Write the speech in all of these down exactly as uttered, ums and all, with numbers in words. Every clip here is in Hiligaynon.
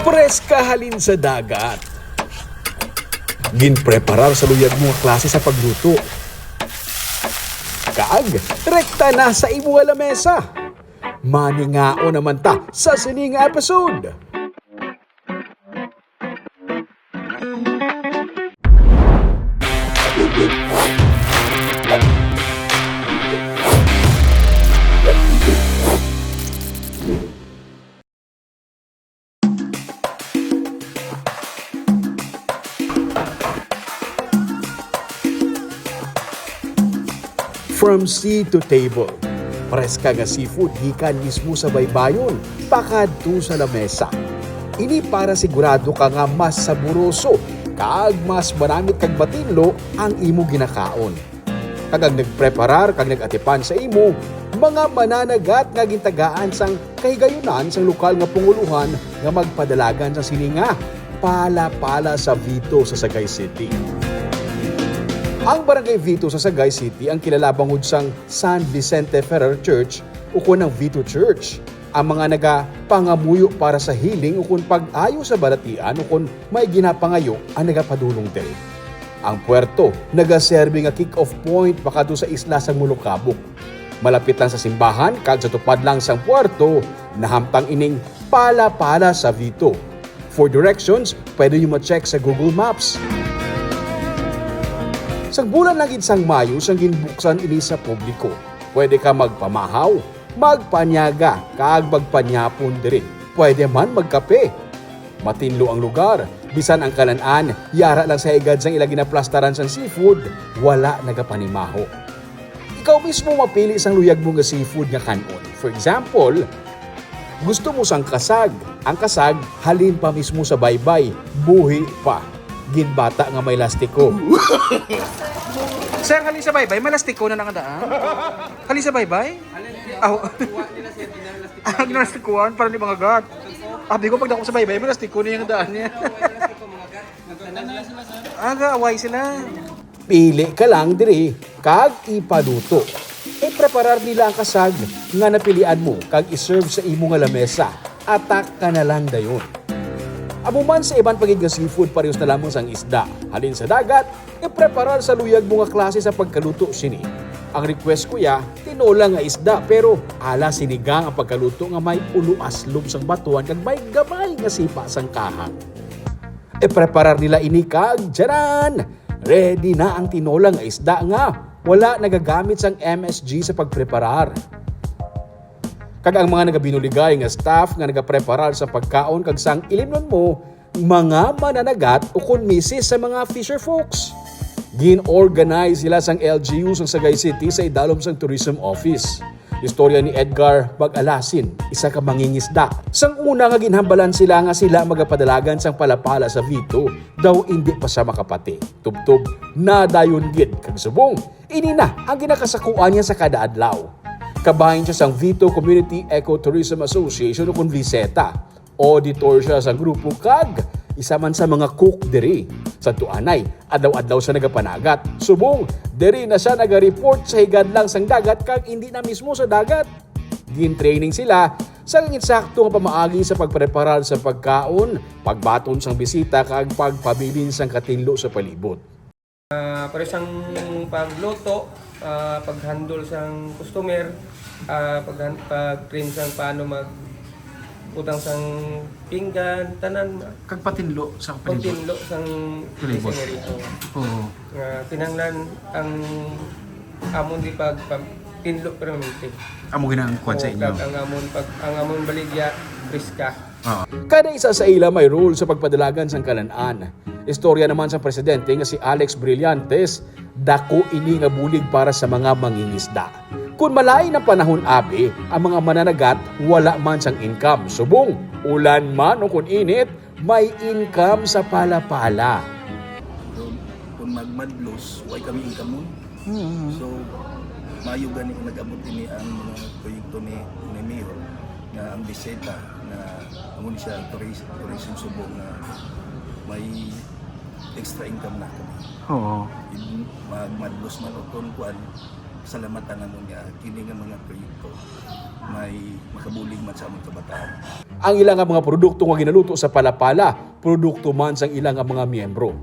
Preska halin sa dagat. Ginpreparar sa luyag mo nga klase sa pagluto. Kag rekta na sa imo nga lamesa. Maningaon naman ta sa sini nga episode. From sea to table. Preska nga seafood gikan mismo sa baybayon pakadto sa lamesa. Ini para sigurado ka nga mas saboroso kag mas manamit kag matinlo ang imo ginakaon. Kag ang nagpreparar kag nag-atipan sa imo, mga mananagat nga gintagaan sang kahigayunan sang lokal nga panguluhan nga magpadalagan sang sini nga pala-pala sa Vito sa Sagay City. Ang Barangay Vito sa Sagay City ang kilala bangod sang San Vicente Ferrer Church, ukon ang Vito Church. Ang mga nagapangamuyo para sa healing ukon pag-ayo sa balatian ukon may ginapangayo ang nagapadulong diri. Ang puerto nagaserbi nga kick-off point pakadto sa isla sang Molokabok. Malapit lang sa simbahan kag sa tupad lang sang puerto, nahamtang ining pala-pala sa Vito. For directions, pwede niyo ma-check sa Google Maps. Sang bulan lang gid sang Mayo sang ginbuksan ini sa publiko. Pwede ka magpamahaw, magpanyaga, kag magpanyapon diri. Pwede man magkape. Matinlo ang lugar. Bisan ang kalan-an, yara lang sa higad sang ila ginaplastaran sang seafood, wala nagapanimaho. Ikaw mismo mapili sang luyag mo nga seafood nga kan-on. For example, gusto mo sang kasag. Ang kasag, halin pa mismo sa baybay, buhi pa. Ginbata nga may lastiko. Sir, halin sa baybay, may lastiko na nakadaan? Halin sa baybay? Aw. Ang nastikuan, para di mangagat. Abi ko, pag dako sa baybay, may lastiko na yung daan niya. Aga, away sila. Pili ka lang diri kag ipaluto. Ipreparar nila ang kasag nga napilian mo kag iserve sa imo nga lamesa. Atak ka na lang dayon. Amo man sa iban pa gid nga seafood, parehas na lamang sang isda. Halin sa dagat, ipreparar sa luyag mo nga klase sa pagkaluto sini. Ang request, kuya, tinola nga isda, pero ala sinigang ang pagkaluto nga may ulo aslom sang batuan kag may gamay nga sipa sang kahang. Ipreparar nila ini kag, tiyaran! Ready na ang tinola nga isda nga wala nagagamit sang M S G sa pagpreparar. Kag ang mga nagabinuligay nga staff nga nagapreparar sa pagkaon kag sang ilimnon mo, mga mananagat ukon misis sa mga fisher folks. Gin-organize sila sang L G U sang Sagay City sa idalom sang Tourism Office. Istorya ni Edgar Mag-alasin, isa ka mangingisda. Sang una nga ginhambalan sila nga sila magapadalagan sang palapala sa Vito, daw indi pa siya makapati. Tubtob, nadayon gid kag subong. Ini na ang ginakasakuan niya sa kada adlaw. Kabahin siya sang Vito Community Ecotourism Association ukon VICETA. Auditor siya sa grupo kag isa man sa mga cook diri. Sa tuanay, adlaw-adlaw siya nagapanagat. Subong, diri na siya naga-report sa higad lang sang dagat kag indi na mismo sa dagat. Gin-training sila sa insakto nga pamaagi sa pagpreparar sa pagkaon, pagbaton sang bisita kag pagpabilin sang katinlo sa palibot. Ah, pero sang pagluto, ah, pag-handle sang customer, ah, pag-, pag-train sang paano mag-, butang sang pinggan, tanan, Kag patinlo sa palibot. Pagtinlo sang Palibot. Scenery, oo. Oo. Nga kinahanglan ang amon di pag-, pag-, tinlo permanente. Amo gina ang kwan sa Oo, inyo. Kag ang amon pag-, ang amon baligya, preska. Ah. Kada isa sa ila may role sa pagpadalagan sang kalan-an. Istorya naman sang presidente nga si Alex Brillantes, dako ini nga bulig para sa mga mangingisda. Kun malain ang panahon, abi, ang mga mananagat wala man sang income. Subong, ulan man o kun init, may income sa pala-pala. Kung, kung magmadlos, way kami income nun. Mm. So, maayo gani nga nag-abot ini ang mga proyekto ni, ni Mayor, nga ang bisita, nga amo ni siya, touris-, tourism subong nga may extra income na kami. Oo. In, mag-, madlos man o kon kuan, salamatan namon nga kini nga mga proyekto may makabulig man sa among kabataan. Ang ila nga mga produkto nga ginaluto sa Palapala, produkto man sang ila nga mga miyembro.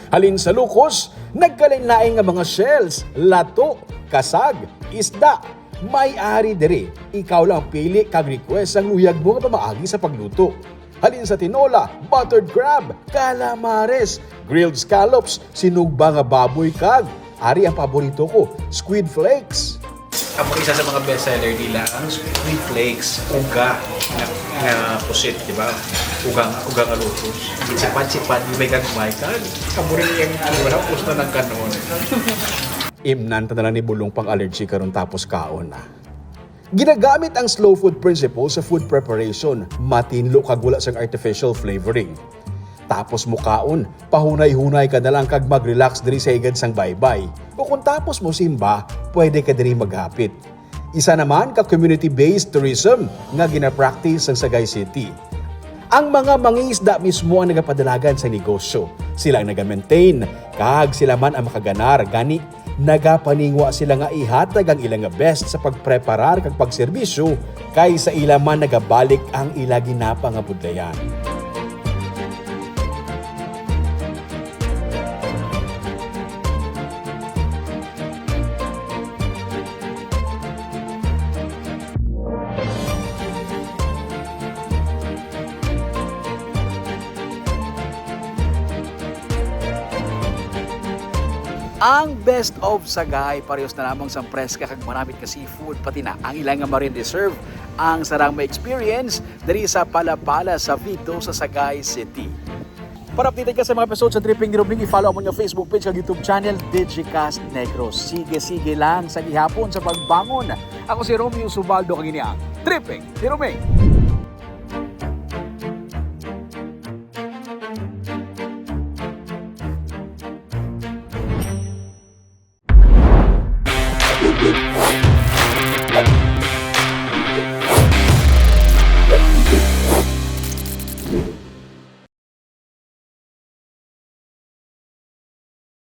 Halin sa lukos, nagkalain-lain nga mga shells, lato, kasag, isda. May ari diri, ikaw lang pili kag request ang luyag mo nga pamaagi sa pagluto. Halin sa tinola, buttered crab, calamares, grilled scallops, sinugba nga baboy kag, ari ang paborito ko, squid flakes. Amo isa sa mga best seller nila ang squid flakes, uga nga, nga pusit, di ba? Uga nga, uga nga lukos. Sipan-sipan, may gagmay kag amo rin yung ano, wala, pusta ng kanon. Imnan ta na lang ni Bulong pang allergy karon tapos kaon na. Ginagamit ang slow food principle sa food preparation, matinlo kag wala sang artificial flavoring. Tapos mo kaon, pahunay-hunay ka na lang kag mag-relax diri sa higad sang baybay. O kung tapos mo simba, pwede ka diri maghapit. Isa naman ka community-based tourism nga ginapractice sang Sagay City. Ang mga mangingisda mismo ang nagapadalagan sa negosyo. Sila ang naga-maintain, kag sila man ang makaganar. Gani, nagapaningwa sila nga ihatag ang ila nga best sa pagpreparar kag pagserbisyo, kay sa ila man nagabalik ang ila ginapangabudlayan. Ang best of Sagay, parehas na lamang sang preska kag maramit nga seafood, pati na ang ila nga marine reserve, ang sarang ma-experience diri sa Palapala, Savito, sa Sagay City. Para updated ka sa mga episode sa Tripping ni Roming, i-follow mo nga Facebook page kag YouTube channel, Digicast Negros. Sige-sige lang sa gihapon sa pagbangon. Ako si Romeo Subaldo, kag ini ang Tripping ni Roming.